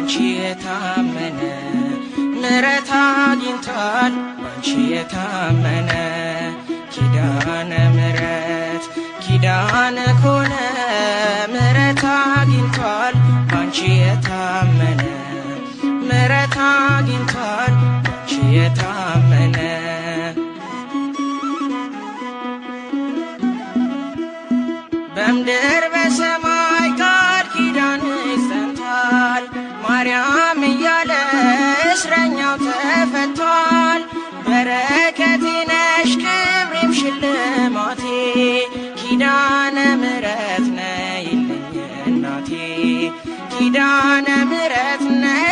ባንቺ የታመነ፣ ምሕረት አግኝቷል ባንቺ የታመነ። ኪዳነ ምሕረት ኪዳነ ኮነ፣ ምሕረት አግኝቷል ባንቺ የታመነ፣ ምሕረት አግኝቷል ባንቺ የታመነ። በምድር በሰማይ ቃል ኪዳንሽ ጸንቷል፣ ማርያም እያለ እስረኛው ተፈቷል። በረከቴ ነሽ ክብሬም ሽልማቴ፣ ኪዳነ ምሕረት ነይልኝ እናቴ፣ ኪዳነ ምሕረት ነይ